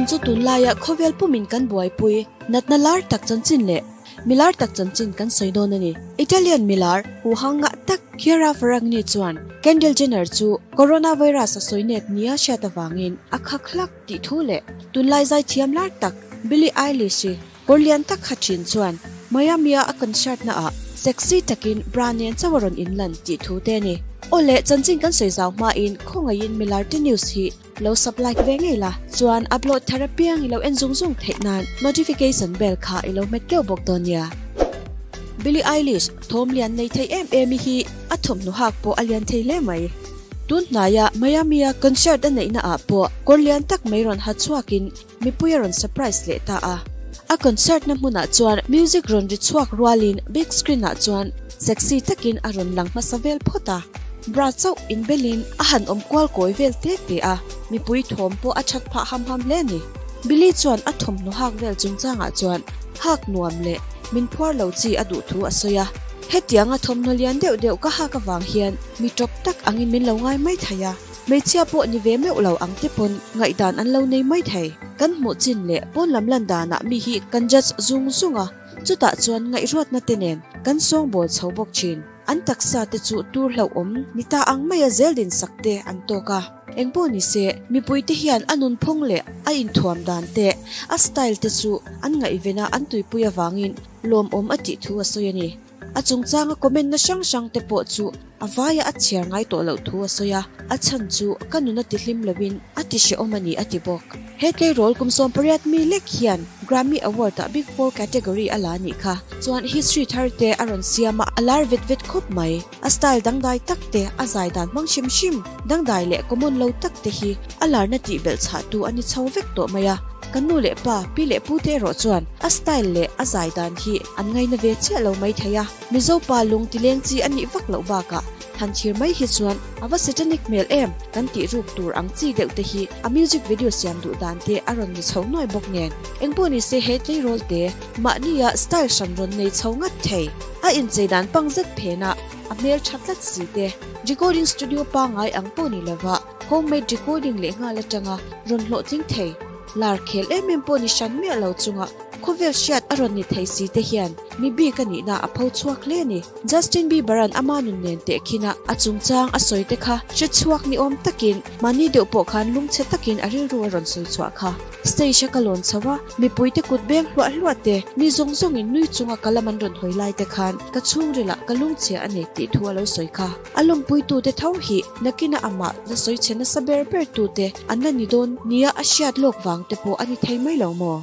tum chu tunlaia khawvel pumin kan buaipui natna lar tak chanchin leh milar tak chanchin kan sawi dawn a ni. Italian milar huhang ngah tak Chiara Ferragni chuan Kendall Jenner chu coronavirus a sawi nep nia hriat avangin a khak hlak tih thu leh tunlai zaithiam lar tak Billie Eilish-i kawr lian tak kha thin chuan Miami-a a concert naah sexy takin bra nen chauh a rawn inlan tih thu te a ni. Aw le, chanchin kan sawi zau hmain khawngaihin milarte news hi Lo sub like ve ngei la, chuan upload thar apiang i lo en zung zung theih nan notification bell kha i lo hmet keuh bawk dawn nia. Billie Eilish thawm lian nei thei em em i hi a thawmhnaw hak pawh a lian thei hle mai. Tun hnaia Miami-a concert a neihna ah pawh kawr lian tak mai rawn ha chhuakin mipui a rawn surprise leh ta a. A concert na hmunah chuan music rawn ri chhuak rualin big screen ah chuan sexy takin a rawn lang hmasa vel phawt a. Bra chauh inbelin a han awm kual kawi vel te te a, mipui thawm pawh a that phah ham ham hle a ni. Billy chuan a thawmhnaw hak vel chungchangah chuan hak nuam leh min phuar lo chi a duh thu a sawi a. Hetianga thawmhnaw lian deuh deuh ka hak avang hian mi tawp tak angin min lo ngai mai thei a, hmeichhia pawh ni ve meuh lo ang te pawn ngaihdan an lo nei mai thei. Kan hmuh chin leh pawn lam lan danah mi hi kan judge zung zung a, chutah chuan ngaihruatna te nen kan sawngbawl chho bawk thin. An taksa te chu tur hlauhawm ni ta ang maia zel din sak te an tawk a. Engpawh ni se, mipui te hian a nunphung leh a inthuam dan te, a style te chu an ngaihven a an tuipui avangin lawmawm a tih thu a sawi a ni. A chungchanga comment na hrang hrang te pawh chu a vaia a chhiar ngai tawh loh thu a sawi a, a chhan chu ka nun a ti hlim loin a ti hrehawm a ni a ti bawk. He tleirawl kum 18 mi lek hian Grammy Award ah Big Four category a la anih kha. Chuan history thar te a rawn siam a, a lar vet vet khawp mai. A style dangdai tak te, a zai dan hmang hrim hrim, dangdai leh common lo tak te hi a larna tih belh chhah tu a ni chho vek tawh mai a. Kan nu leh pa, pi leh pu te erawh chuan a style leh a zai dan hi an ngaina ve chiah lo mai thei a. Mizo pa lung ti leng chi a nih vak loh bakah han thlir mai hi chuan a va satanic hmel em kan tih ruk tur ang chi deuh te hi a music video siam duh dan te a rawn ni chho nuai bawk nen. Engpawh ni se he tleirawl te mahnia style hran rawn nei chho ngat thei. A inchei dan pang zet phen a, a hmel tha tlat si te. Recording studio pangai ang pawh ni lova homemade recording leh nghal atanga rawn hlawhtling thei. Lar khel em em pawh ni hran miah lo chunga khawvel hriat a rawn ni thei si te hian mi bik a nihna a pho chhuak hle a ni. Justin Bieber-a'n ama nun nen tehkhin a a chungchang a sawi te kha hre chhuak ni awm takin mahni deuh pawh khan lungchhe takin a rilru a rawn sawi chhuah kha. Stage a ka lawn chho a, mipuite kut beng hluah hluah te, mi zawng zawngin nui chunga ka lam an rawn hawi lai te khan ka chhungrilah ka lungchhia a nei tih thu a lo sawi kha. A lawmpuitute tho hi nakina amah la sawi chhe nasa ber ber tute an la ni dawn nia a hriat lawk vang te pawh a ni thei mai lo maw?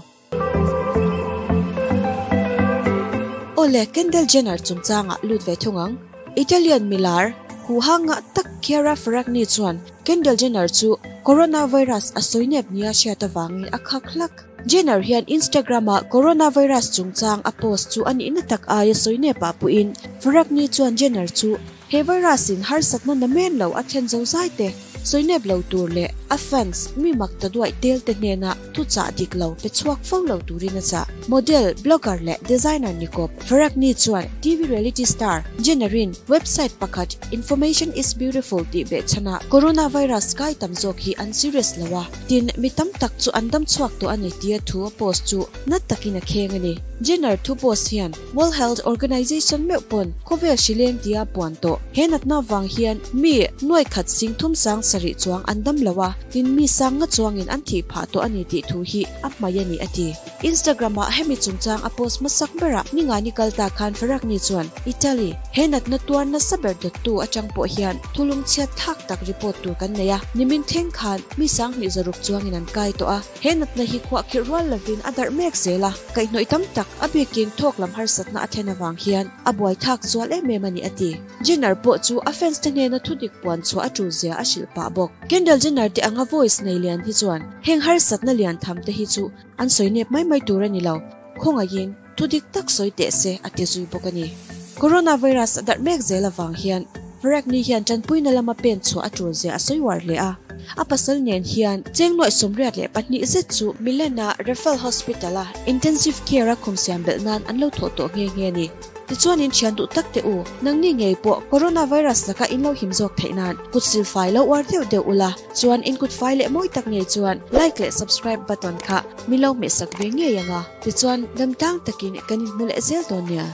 Awle, Kendall Jenner chungchangah lut ve thung ang. Italian milar huhang ngah tak Chiara Ferragni chuan Kendall Jenner chu coronavirus a sawi nep nia hriat avangin a khak hlak. Jenner hian Instagram-ah coronavirus chungchang a post chu a nihna tak aia sawi nepah puhin Ferragni chuan Jenner chu He virus in harsatna na men lo a thlen zo zai te, sawi nep lo tur leh a fans mi mak ta duaih tel te hnena thuchah dik lo pe chhuak fo lo turin a chah. Model, blogger leh designer ni kawp Faragni chuan TV reality star Jenner-in website pakhat Information is Beautiful tih behchhanah coronavirus kai tam zawk hi an serious lo a, tin mi tam tak chu an dam chhuak tawh a ni tia thu a post chu nat takin a kheng a ni. Jenner thu post hian World Health Organization meuh pawn khawvel hrileng tia puan tawh. He natna vang hian mi nuai khat sing thum sang sarih chuang an dam lo a, tin mi sang nga chuangin an thih phah tawh a ni tih thu hi a hmai a ni a ti. Instagram ah hemi chungchang a post hmasak berah ningani kal ta khan Faragni chuan Italy, he natna tuar nasa ber dawttu atang pawh hian thulung chhiat thak tak report tur kan nei a, nimin thleng khan mi sanghnih zaruk chuangin an kai tawh a. He natna hi khuahkhirh rual lovin a darh mek zel a, kaihhnawih tam tak a bikin thawk lam harsatna a then avang hian a buai thak zual em em a ni a ti. Jenner pawh chu a fans te hnena thudik puan chhuah a tul zia a hrilh pah bawk. Kendall Jenner te anga voice nei lian hi chuan heng harsatna lian tham te hi chu an sawi nep mai mai tur a ni lo, khawngaihin thudik tak sawi teh se a ti zui bawk a ni. Coronavirus a darh mek zel avang hian Varakni hian tanpuina lama pen chhuah a tul zia a sawi uar hle a. A pasal nen hian cheng nuaih 32 zet chu Milan-a Rafael Hospital-a intensive care-a khum siam belh nan an lo thawh tawh nghe nghe a ni. Tichuan in thian duh tak teh u, nangni ngei pawh coronavirus laka in lo him zawk theih nan kut sil fai lo uar deuh deuh ula, chuan in kut fai leh mawi tak ngei chuan like leh subscribe button kha min lo hmehsak ve ngei ang a, tichuan damtlang takin kan inhmu leh zel dawn nia.